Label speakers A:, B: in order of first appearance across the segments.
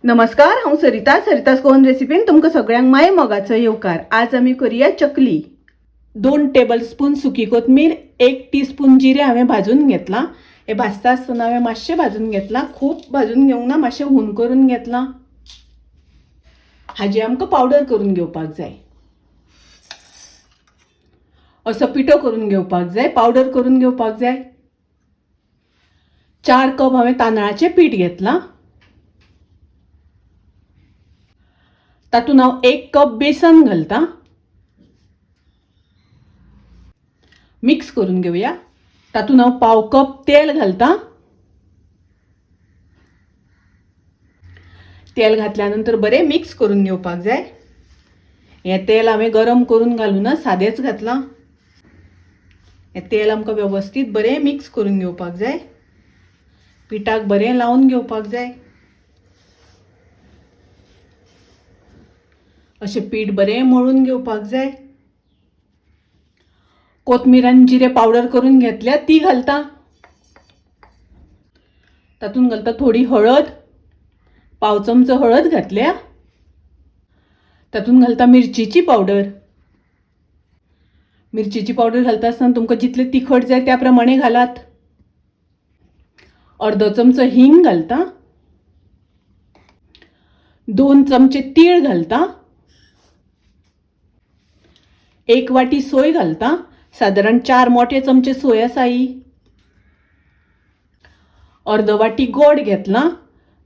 A: नमस्कार, हांव सरिता. सरिता's गोवन रेसिपीन तुमकां सगळ्यांक माय मोगाचो येवकार. आज आमी करूया चकली. 2 टेबलस्पून सुकी कोथमीर, 1 टीस्पून जिरें हांवें भाजून घेतलां. हें भाजता आसतना हांवें मातशें भाजून घेतलां, खूब भाजून घेवंक ना, मातशें हून करून घेतलां. हाजी आमकां पावडर करून घेवपाक जाय. असो पिठो करून घेवपाक जाय, पावडर करून घेवपाक जाय. 4 कप हांवें तांदळाचें पीठ घेतलां. तातूंत हांव 1 कप बेसन घालता. मिक्स करून घेवया. तातूंत हांव 1/4 कप तेल घालता. तेल घातल्या नंतर बरें मिक्स करून घेवपाक जाय. हें तेल हांवें गरम करून घालूं ना, सादेंच घातलां. हें तेल आमकां वेवस्थीत बरें मिक्स करून घेवपाक जाय. पिठाक बरें लावन घेवपाक जाय. अशें पीठ बरें मळून घेवपाक जाय. कोथमीर आनी जिरें पावडर करून घेतल्या ती घालता. तातूंत घालता थोडी हळद, 1/4 चमचो हळद घातल्या. तातूंत घालता मिरचीची पावडर. मिरचीची पावडर घालता आसतना तुमकां जितलें तिखट जाय त्या प्रमाणे घालात. 1/2 चमचो हिंग घालता. 2 चमचे तीळ घालता. 1 वाटी सोय घालता. सादारण 4 मोठे चमचे सोय आसा ही. 1/2 वाटी गोड घेतला.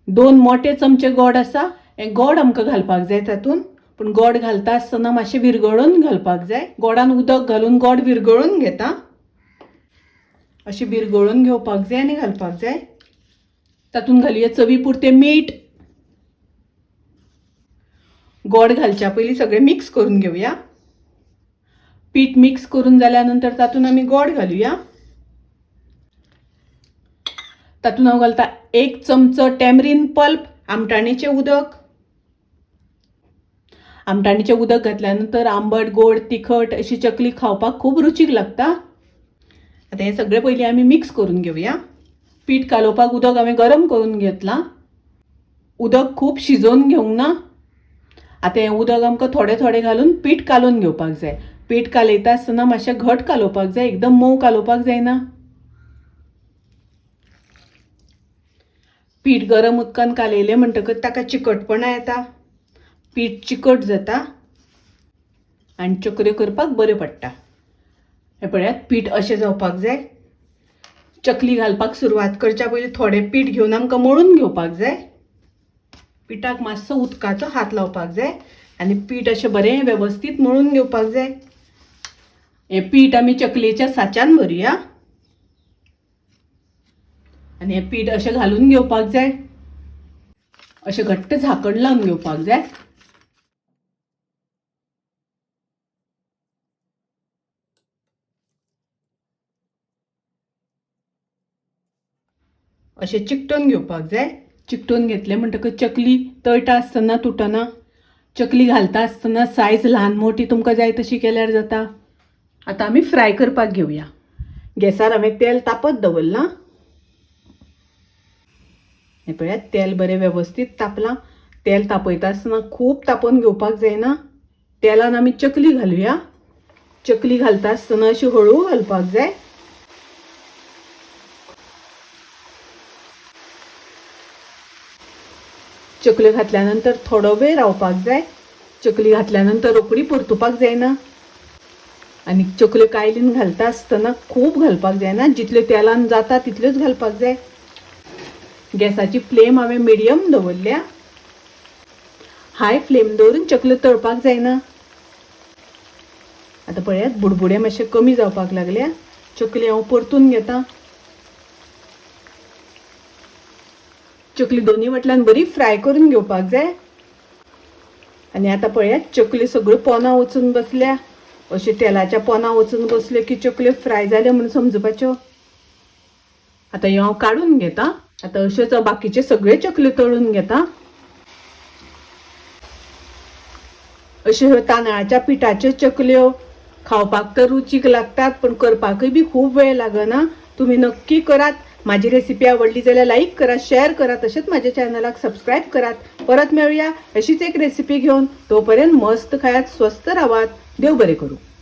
A: 2 मोठे चमचे गोड आसा. हें गोड आमकां घालपाक जाय तातूंत, पूण गोड घालता आसतना मातशें विरगळून घालपाक जाय. गोडान उदक घालून गोड विरगळून घेता. अशें विरगळून घेवपाक जाय आनी घालपाक जाय. तातूंत घालया चवी पुरतें मीठ. गोड घालच्या पयलीं सगळें मिक्स करून घेवया. पीठ मिक्स करून जाल्या नंतर तातूंत आमी गोड घालुया. तातूंत हांव घालता 1 चमचो टॅमरीन पल्प, आमटाणीचें उदक. आमटाणीचें उदक घातल्या नंतर आंबट, गोड, तिखट अशी चकली खावपाक खूब रुचीक लागता. आतां हें सगळें पयलीं आमी मिक्स करून घेवया. पीठ कालोवपाक उदक हांवें गरम करून घेतलां. उदक खूब शिजोवन घेवंक ना. आतां हें उदक आमकां थोडें थोडें घालून पीठ कालोवन घेवपाक जाय. पीठ कालयता आसतना मातशें घट कालोवपाक जाय, एकदम मोव कालोवपाक जायना. पीठ गरम उदकान कालयलें म्हणटकच ताका चिकटपणा येता, पीठ चिकट जाता आनी चकऱ्यो करपाक बऱ्यो पडटा. हें पळयात, पीठ अशें जावपाक जाय. चकली घालपाक सुरवात करच्या पयलीं थोडें पीठ घेवन आमकां मळून घेवपाक जाय. पिठाक मातसो उदकाचो हात लावपाक जाय आनी पीठ अशें बरें वेवस्थीत मळून घेवपाक जाय. हें पीठ आमी चकलेच्या साच्यान भरुया आनी हें पीठ अशें घालून घेवपाक जाय. अशें घट्ट झाकण लावन घेवपाक जाय. अशें चिकटोवन घेवपाक जाय. चिकटोवन घेतलें म्हणटकच चकली तळटा आसतना तुटना. चकली घालता आसतना सायज ल्हान मोठी तुमकां जाय तशी केल्यार जाता. आतां आमी फ्राय करपाक घेवया. गॅसार हांवें तेल तापत दवरलां. हें पळयात, तेल बरें वेवस्थीत तापलां. तेल तापयता आसतना खूब तापोवन घेवपाक जायना. तेलान आमी चकली घालुया. चकली घालता आसतना अशी हळू घालपाक जाय. चकली घातल्या नंतर थोडो वेळ रावपाक जाय. चकली घातल्या नंतर रोखडी परतुपाक जायना. आनी चकल्यो कायलीन घालता आसतना खूब घालपाक जायना, जितल्यो तेलान जाता तितल्योच घालपाक जाय. गॅसाची फ्लेम हांवें मिडियम दवरल्या. हाय फ्लेम दवरून चकल्यो तळपाक जायना. आतां पळयात, बुडबुडे मातशे कमी जावपाक लागल्या. चकली हांव परतून घेता. चकली दोनी वटल्यान बरी फ्राय करून घेवपाक जाय. आनी आतां पळयात, चकली सगळ्यो पोना वचून बसल्या. अशे तेलाच्या पोना वचून बसल्यो की चकल्यो फ्राय जाल्यो म्हणून समजुपाच्यो. आतां ह्यो हांव काडून घेता. आतां अश्योच हांव बाकीच्यो सगळ्यो चकल्यो तळून घेता. अश्यो ह्यो तांदळाच्या पिठाच्यो चकल्यो खावपाक तर रुचीक लागतात, पण करपाकय बी खूब वेळ लागना. तुमी नक्की करात. माझी रेसिपी आवडली जाल्यार लाईक करा, शेअर करा, तशेंच माझ्या चॅनलाक सबस्क्राईब करात. परत मेळुया अशीच एक रेसिपी घेवन. तोपर्यंत मस्त खायात, स्वस्थ रावात. देव बरें करूं.